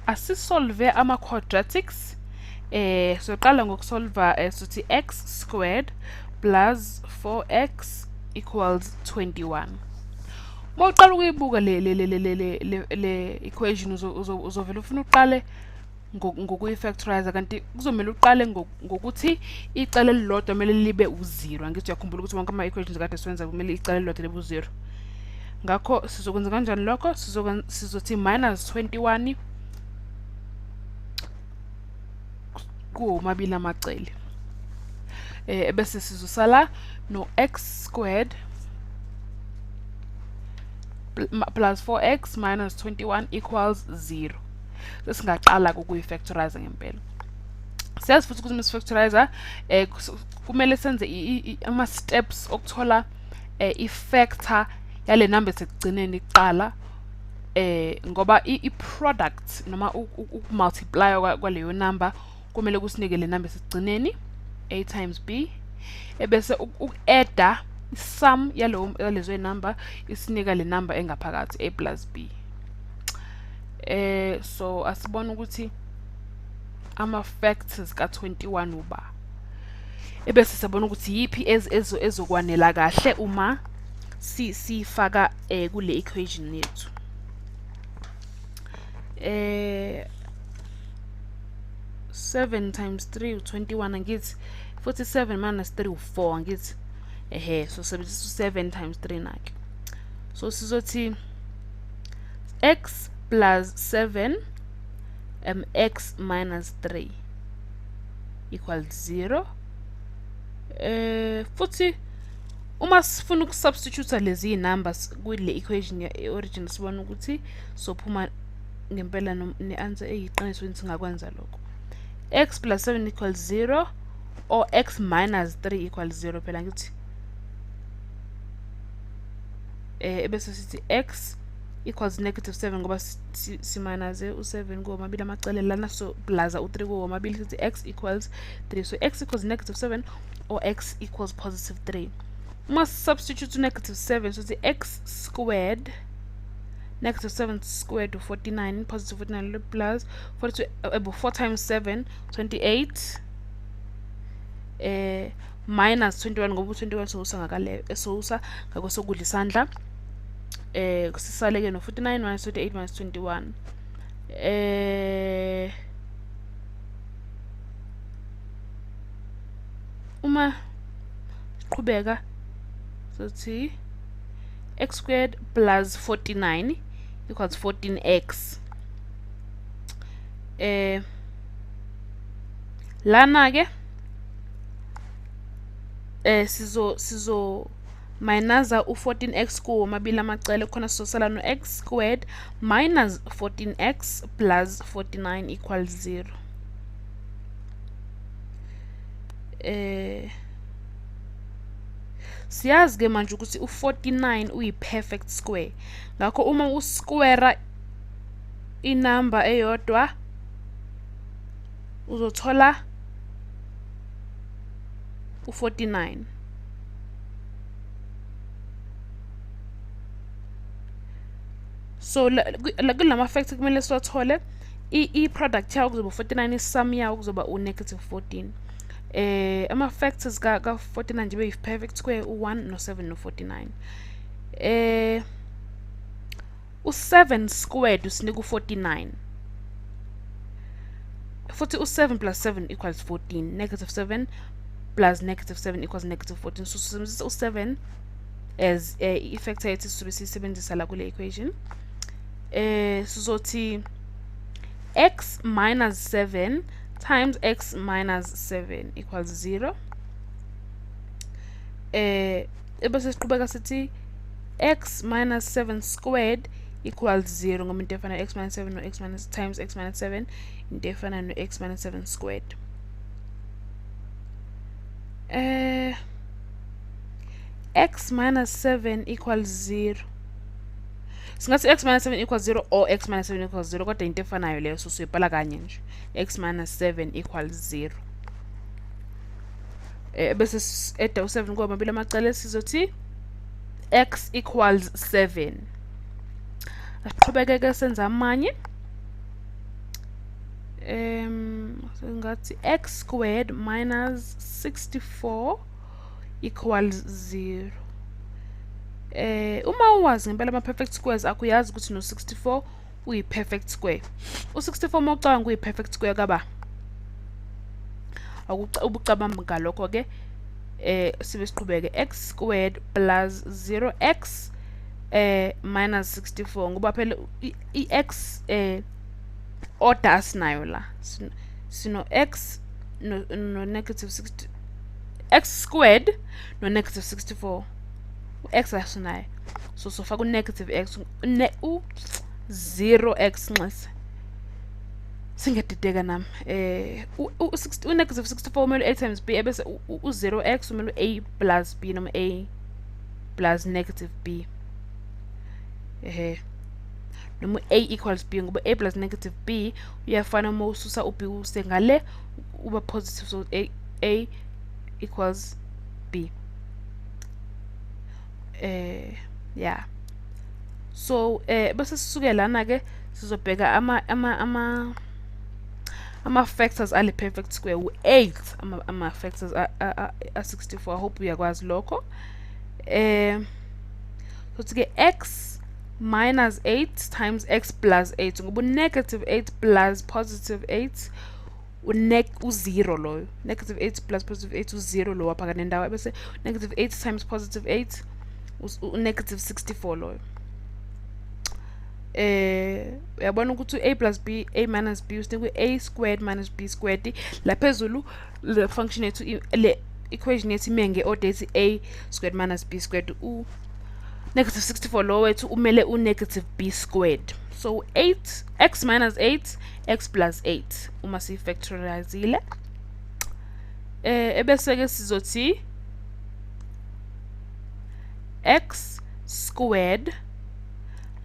Asisolve ama-quadratics. Soqala ngokusolva, sithi x squared plus 4x equals 21. Uma uqala ukuyibuka le equation, uzovela ufuna uqale ngokuyifactorize, kanti kuzomele uqale ngokuthi icala elilodwa kumele libe u-0. Angithi uyakhumbula ukuthi wonke ama-equations kade siwenza kumele icala elilodwa libe u-0. Ngakho sizokwenza kanjani lokho? Sizothi minus 21 kuwomabili amacele, bese sizosala no-x squared plus 4x minus 21 equals 0. Sesingaqala ukuyifactorize ngempela. Siyazi futhi ukuthi uma kumele senze ama-steps okuthola i-factor yale number esekugcineni kuqala, ngoba i-product noma ukumultiply kwaleyo number kumele kusinike le number esekugcineni, a times b, ebese uku-adda sum yalezo number isinika le number engaphakathi, a plus b. So asibone ukuthi ama factors ka-21 uba, ebese siyabona ukuthi yipi ezokwanela kahle uma sifaka kule equation yethu. 7 times 3 u21, angithi? Futhi 7 minus 3 u4, angithi? Ehe, so sebenzisa u7 times 3 nakhe. So sizothi x plus 7 x minus 3 equals 0. Futhi uma sifuna ukusubstitute lezi numbers kule equation ye-origin, sibona ukuthi sophuma ngempela ne-answer eyiqiniso ukuthi singakwenza lokho. X plus 7 equals 0 or x minus 3 equals 0 phela, ngithi? Bese sithi x equals negative 7, ngoba siminuse u7 kuwomabili amacele lana, so plus u3 kuwomabili, sithi x equals 3. So x equals negative 7 or x equals positive 3. Uma substitute negative 7, sithi x squared, negative 7 squared u49, positive 49 plus 42, 4 times 7, 28, minus 21, ngoba u21 sowusa ngakale, sowusa ngakwesokudla isandla. Sisale ke no 49 minus 28 minus 21. Uma siqhubeka sothi x squared plus 49 equals 14x. Lana ke sizo minusa u14x kuwo mabili amacele, khona sizosala no-x squared minus 14x plus 49 equals 0. Siyazi ke manje ukuthi u49 uyi-perfect square, ngakho uma usquare inamba eyodwa uzothola u49. So kulama factor kumele siwathole, i-product yawo kuzoba 49, i-sum yawo kuzoba u-negative 14. Ama factors ka 49 nje beyi perfect square, u1 no7 no49. U7 squared usinika u49, futhi u7 plus 7 equals 14, negative 7 plus negative 7 equals negative 14. So sisebenzisa u7 as i-factor yethu sizobe siyisebenzisa la kule equation. Sizothi x minus 7 times x minus 7 equals 0. Ebese siqhubeka sithi x minus 7 squared equals 0, ngoba into efana x minus 7 no x minus times x minus 7 into efana no x minus 7 squared. X minus 7 equals 0. Singathi x minus 7 equals 0 or x minus 7 equals 0, kodwa into efanayo leyo, so siyibhala kanye nje, x minus 7 equals 0. Bese adda u7 kwamabili amacele, sizothi x equals 7. Asiqhubeke ke senza amanye. Singathi x squared minus 64 equals 0. Uma uwazi ngempela ama-perfect squares akho, uyazi ukuthi no-64 uyi-perfect square. U-64 uma ucabanga uyi-perfect square kaba ubucabanga ngalokho-ke. Sibe siqhubeke, x squared plus 0x minus 64, ngoba phela i-x order asinayo la, sino x no negative 60, x squared no negative 64, u-x asinayo, so sofaka u-negative x u 0x. Nxese, singedideka nami. U-negative 64 umele a times b, ebese u-0x umele a plus b noma a plus negative b, ehe, noma a equals b, ngoba a plus negative b uyafana, uma ususa u-b use ngale uba positive, so a equals b. Yeah, so bese sisuke lana ke sizobheka ama factors ale perfect square, u-8 ama factors a 64. I hope uyakwazi lokho. Sothi ke x minus 8 times x plus 8, ngoba negative 8 plus positive 8 u-0 loyo, negative 8 plus positive 8 u-0 lo waphakathi nendawo, bese negative 8 times positive 8 u-negative 64 loyo. Uyabona ukuthi a plus b, a minus b usinika a squared minus b squared. La phezulu le function yethu, le equation yethu ime nge-order ethi a squared minus b squared. U negative 64 lo wethu umele u-negative b squared, so 8 x minus 8 x plus 8 uma siyifactorizile. Ebese ke sizothi x squared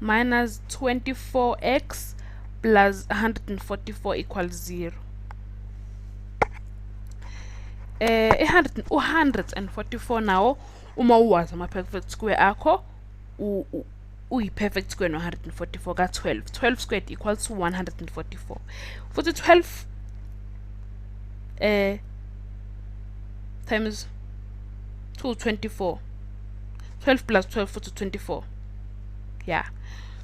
minus 24x plus 144 equals 0. I-144 nawo, uma uwazi ama-perfect square akho, uyi-perfect square no-144 ka-12. 12 squared equals to 144. Futhi 12 times 2, 24. 12 plus 12 futhi 24. Yeah,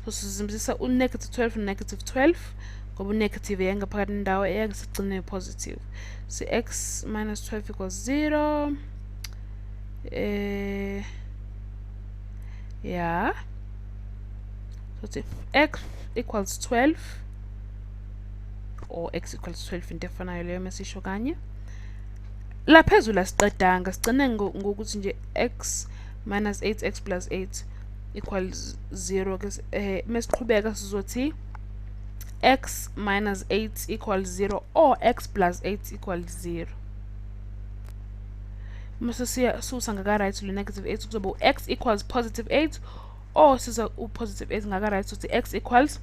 so sizimzisa u-negative 12 no-negative 12, ngoba u-negative eyangaphakathi nendawo, eyangasigcine positive. So x minus 12 equals 0. Yeah, so if x equals 12 or x equals 12, into efanayo leyo mesisho kanye. La phezulu asiqedanga, sigcine ngokuthi nje x minus 8 x plus 8 equals 0 ke. Mesiqhubeka sizothi x minus 8 equals 0 or x plus 8 equals 0. Mase siya susa ngaka right lo negative 8, kuzoba u-x equals positive 8, or siza u-positive 8 ngaka right, sothi x equals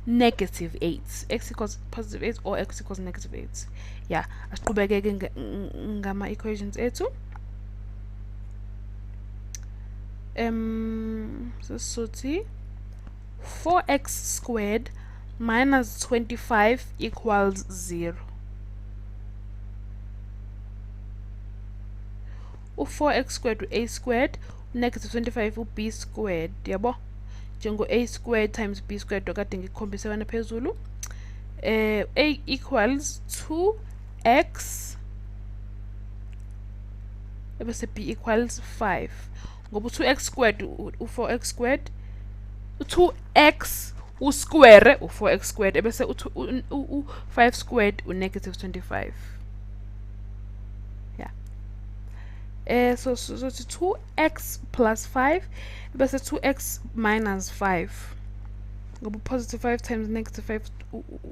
negative 8, x equals positive 8 or x equals negative 8. Yeah, asiqhubekeke ngama equations ethu. Sesizothi 4x squared minus 25 equals 0. U-4x squared u-a squared, negative 25 u-b squared, yabo, njengo-a squared times b squared okade ngikukhombise wena phezulu. A equals 2x, ebese b equals 5, ngoba u-2x squared u-4x squared, u-2x usquare u-4x squared, ebese u-5 squared u-negative 25. Yeah, so sothi 2x plus 5 bese 2x minus 5, ngoba positive 5 times negative 5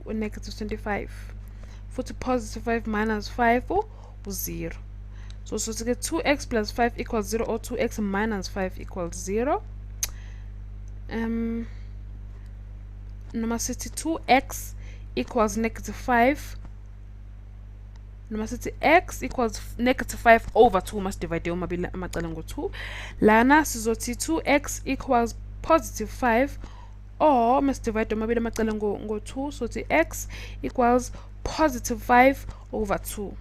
u-negative 25, futhi positive 5 minus 5 u-0. So sothi ke 2x plus 5 equals 0 or 2x minus 5 equals 0. Noma sithi 2x equals negative 5, noma sithi x equals negative 5 over 2, must divide omabili amacala ngo-2. Lana sizothi 2x equals positive 5, or must divide omabili amacala ngo-2, sothi x equals Positive 5 over 2.